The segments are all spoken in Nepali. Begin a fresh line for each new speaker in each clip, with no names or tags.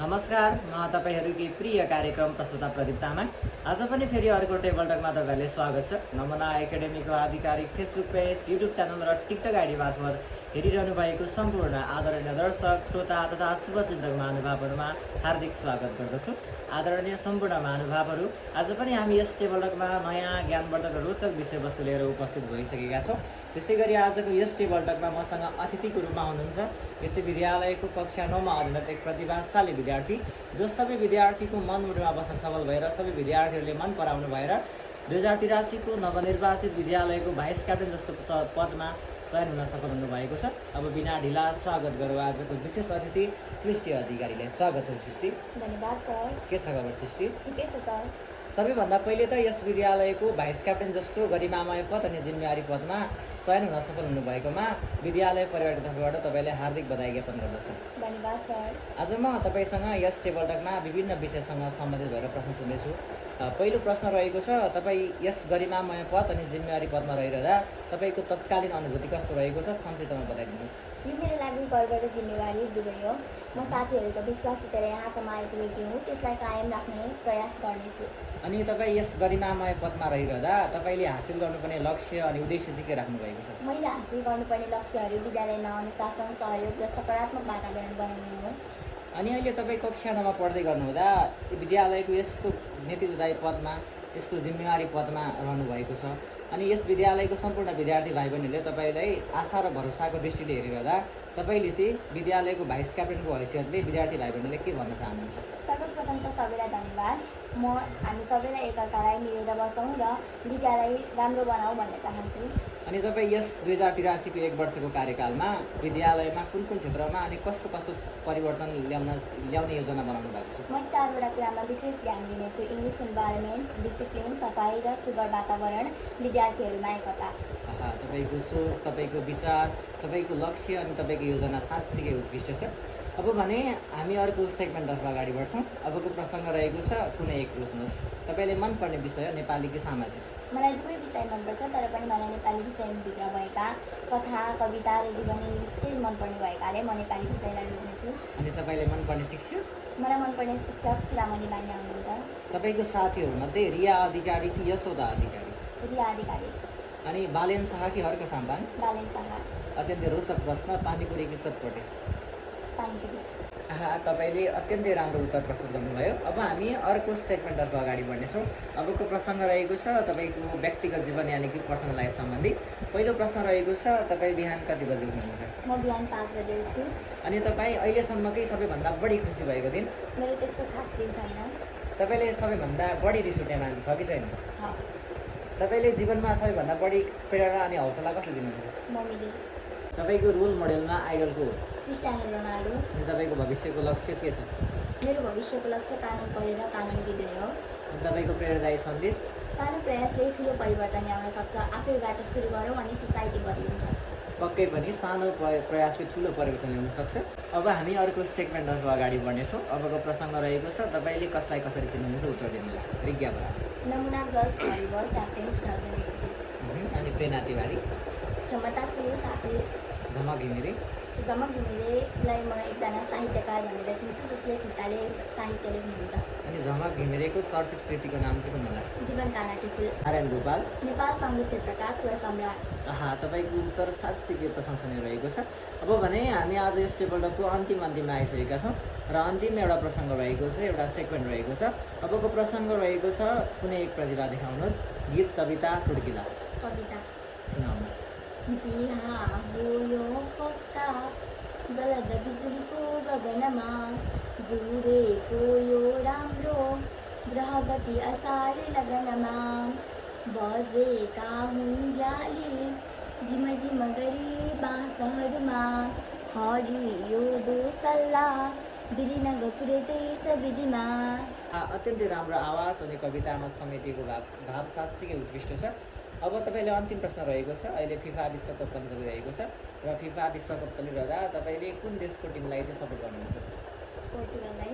नमस्कार, म तपाईहरुकै प्रिय कार्यक्रम प्रस्तुता प्रदीप तामाङ। आज पनि फेरि अर्को टेबल टकमा तपाईहरुलाई स्वागत छ। नमूना एकाडेमीको आधिकारिक फेसबुक पेज, युट्युब च्यानल र टिकटक आइडी मार्फत हेरिरहनु भएको सम्पूर्ण आदरणीय दर्शक, श्रोता तथा शुभचिन्तक महानुभावहरुमा हार्दिक स्वागत गर्दछु। आदरणीय सम्पूर्ण महानुभावहरु, आज पनि हामी यस टेबल टकमा नयाँ ज्ञानवर्धक र रोचक विषयवस्तु लिएर उपस्थित भइसकेका छौं। त्यसैगरी आजको यस टेबल टकमा मसँग अतिथिको रूपमा हुनुहुन्छ यसै विद्यालयको कक्षा 9 मा अध्ययनरत एक प्रतिभाशाली विद्यार्थी, जो सबै विद्यार्थीको मनमुटुमा बस्न सफल भएर सबै विद्यार्थीहरूले मन पराउनु भएर 2083 को नवनिर्वाचित विद्यालयको भाइस क्याप्टेन जस्तो पदमा चयन हुन सफल हुनु भएको छ। अब बिना ढिला स्वागत गरौँ आजको विशेष अतिथि सृष्टि अधिकारीलाई। स्वागत छ सृष्टि।
धन्यवाद सर।
के छ खबर सृष्टि?
ठिकै छ सर।
सबैभन्दा पहिले त यस विद्यालयको भाइस क्याप्टेन जस्तो गरिमामय पद अनि जिम्मेवारी पदमा चयन हुन सफल हुनुभएकोमा विद्यालय परिवारको तर्फबाट तपाईलाई हार्दिक बधाई ज्ञापन गर्दछु।
धन्यवाद सर।
आज म तपाईसँग यस टेबल टकमा विभिन्न विषयसँग सम्बन्धित भएर प्रश्न सोध्नेछु। पहिलो प्रश्न रहेको छ, तपाईँ यस गरिमामय पद अनि जिम्मेवारी पदमा रहिरहँदा तपाईँको तत्कालीन अनुभूति कस्तो रहेको छ, संक्षिप्तमा बताइदिनुहोस्।
यो मेरो लागि गर्व र जिम्मेवारी दुवै हो। म साथीहरूको विश्वास जितेर यहाँसम्म आइपुगेकी हुँ, त्यसलाई कायम राख्ने प्रयास गर्नेछु।
अनि तपाईँ यस गरिमामय पदमा रहिरहँदा तपाईँले हासिल गर्नुपर्ने लक्ष्य अनि उद्देश्य चाहिँ के राख्नु भएको छ?
मैले हासिल गर्नुपर्ने लक्ष्यहरू विद्यालयमा अनुशासन, सहयोग र सकारात्मक वातावरण बनाउनु हो।
अनि अहिले तपाईँ कक्षा 9 मा पढ्दै गर्नुहुँदा विद्यालयको यस्तो नेतृत्वदायी पदमा, यस्तो जिम्मेवारी पदमा रहनुभएको छ। अनि यस विद्यालयको सम्पूर्ण विद्यार्थी भाइ बहिनीहरूले तपाईँलाई आशा र भरोसाको दृष्टिले हेरिरहँदा तपाईँले चाहिँ विद्यालयको भाइस क्याप्टेनको हैसियतले विद्यार्थी भाइ बहिनीले के भन्न चाहनुहुन्छ?
सर्वप्रथम त सबैलाई धन्यवाद। हामी सबैलाई एकअर्कालाई मिलेर बसौँ र विद्यालय राम्रो बनाऊ भन्न चाहन्छु।
अनि तपाईँ यस 2083 को 1 वर्षको कार्यकालमा विद्यालयमा कुन कुन क्षेत्रमा अनि कस्तो कस्तो परिवर्तन ल्याउने योजना बनाउनु भएको छ?
म 4वटा कुरामा विशेष ध्यान दिनेछु। इङ्ग्लिस इन्भाइरोमेन्ट, डिसिप्लिन, सफाइ र सुगर वातावरण, विद्यार्थीहरूमा एकता।
तपाईँको सोच, तपाईँको विचार, तपाईँको लक्ष्य अनि तपाईँको योजना साँच्चीकै उत्कृष्ट छ। अब भने हामी अर्को सेगमेन्टतर्फ अगाडि बढ्छौँ। अबको प्रसङ्ग रहेको छ कुनै एक रोज्नुहोस्। तपाईँले मनपर्ने विषय नेपाली कि सामाजिक?
मलाई दुवै विषय मनपर्छ, तर पनि मलाई नेपाली विषयभित्र भएका कथा, कविता र जीवनी निकै मनपर्ने भएकाले म नेपाली विषयलाई रोज्नेछु।
अनि तपाईँले मनपर्ने शिक्षक?
मलाई मनपर्ने शिक्षक चुडामणि बानी हुनुहुन्छ।
तपाईँको साथीहरूमध्ये रिया अधिकारी कि यशोदा अधिकारी?
रिया अधिकारी।
अनि बालेन शाह कि हर्क साम्बाङ?
बालेन शाह।
अत्यन्तै रोचक प्रश्न, पानीपुरी कि सटपटे?
पानीपुरी।
तपाईँले अत्यन्तै राम्रो उत्तर प्रस्तुत गर्नुभयो। अब हामी अर्को सेगमेन्टतर्फ अगाडि बढ्नेछौँ। अबको प्रसङ्ग रहेको छ तपाईँको व्यक्तिगत जीवन यानि कि पर्सनल लाइफ सम्बन्धी। पहिलो प्रश्न रहेको छ, तपाईँ बिहान कति बजे उठ्नुहुन्छ?
म बिहान 5 बजे उठ्छु।
अनि तपाईँ अहिलेसम्मकै सबैभन्दा बढी खुसी भएको दिन?
मेरो त्यस्तो खास दिन छैन।
तपाईँले सबैभन्दा बढी रिस उठ्ने मान्छे छ कि छैन?
छ।
तपाईँले जीवनमा सबैभन्दा बढी प्रेरणा अनि हौसला कसले दिनुहुन्छ?
मम्मीले।
तपाईँको रोल मोडेलमा आइडल को हो?
Cristiano Ronaldo.
अनि तपाईँको भविष्यको लक्ष्य के छ?
मेरो भविष्यको लक्ष्य कानुन पढेर कानुन विद्यालय हो।
अनि तपाईँको प्रेरणादायी सन्देश?
सानो प्रयासले ठुलो परिवर्तन ल्याउन सक्छ। आफैबाट सुरु गरौँ अनि सोसाइटी बदलिन्छ।
पक्कै पनि सानो प्रयासले ठुलो परिवर्तन ल्याउन सक्छ। अब हामी अर्को सेगमेन्टतर्फ अगाडि बढ्नेछौँ। अबको प्रसङ्ग रहेको छ, तपाईँले कसलाई कसरी चिन्नुहुन्छ उत्तर दिनुहोला। रिज्ञा बरा।
नमुना गर्ल्स भलिबल क्याप्टेन 2018।
अनि प्रेरणा तिवारी।
क्षमताशील साथी
झमक घिमिरे।
झमक घिमिरेलाई म एकजना साहित्यकार भनेर चिन्छु, जसले खुट्टाले साहित्य लेख्नुहुन्छ।
अनि झमक घिमिरेको चर्चित कृतिको नाम चाहिँ कुन होला?
जीवन कानाकी फुल।
नारायण गोपाल।
नेपाल सङ्गीत क्षेत्रका स्वर सम्राट।
तपाईँको उत्तर साँच्चै प्रशंसनीय रहेको छ। अब भने हामी आज यस टेबल टकको अन्तिममा आइसकेका छौँ र अन्तिम एउटा प्रसङ्ग रहेको छ, एउटा सेगमेन्ट रहेको छ। अबको प्रसङ्ग रहेको छ कुनै एक प्रतिभा देखाउनुहोस्। गीत, कविता, चुड्किला?
कविता।
सुनाउनुहोस्।
बिहा हो यो पक्का जलद बिजुलीको गगनमा, जुरेको यो राम्रो ग्रहगति असार लगनमा, बजेका हुन् ज्याली झिम झिम गरी बाँसहरूमा, हरियो दोसल्ला बिरिन गपुरे देश विधिमा।
अत्यन्तै राम्रो आवाज अनि कवितामा समेटिएको भाव साँच्चीकै उत्कृष्ट छ। अब तपाईँले अन्तिम प्रश्न रहेको छ। अहिले फिफा विश्वकप पनि चलिरहेको छ र फिफा विश्वकप चलिरहँदा तपाईँले कुन देशको टिमलाई चाहिँ सपोर्ट गर्नुहुन्छ?
पोर्चुगललाई।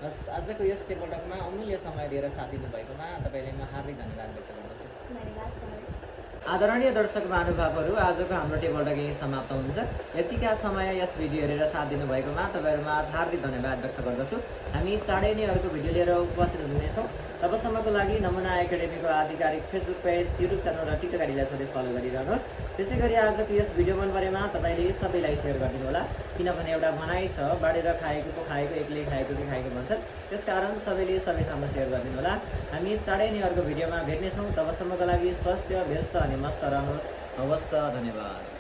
आजको यस टेबल टकमा अमूल्य समय दिएर साथ दिनुभएकोमा तपाईँलाई म हार्दिक धन्यवाद व्यक्त गर्दछु।
धन्यवाद सर।
आदरणीय दर्शक महानुभावहरू, आजको हाम्रो टेबल टक यही समाप्त हुन्छ। यतिका समय यस भिडियो हेरेर साथ दिनुभएकोमा तपाईँहरूमा हार्दिक धन्यवाद व्यक्त गर्दछु। हामी चाँडै नै अर्को भिडियो लिएर उपस्थित हुनेछौँ। तबसम्मको लागि नमुना एकाडेमीको आधिकारिक फेसबुक पेज, युट्युब च्यानल र टिकटक आइडीलाई सधैँ फलो गरिरहनुहोस्। त्यसै गरी आजको यस भिडियो मन परेमा तपाईँले सबैलाई सेयर गरिदिनु होला, किनभने एउटा भनाइ छ, बाँडेर खाएको पो खाएको, एक्लै खाएको कि खाएको भन्छन्। त्यसकारण सबैले सबैसँग सेयर गरिदिनु होला। हामी चाँडै नै अर्को भिडियोमा भेट्नेछौँ। तबसम्मको लागि स्वस्थ, व्यस्त अनि मस्त रहनुहोस्। हवस् त, धन्यवाद।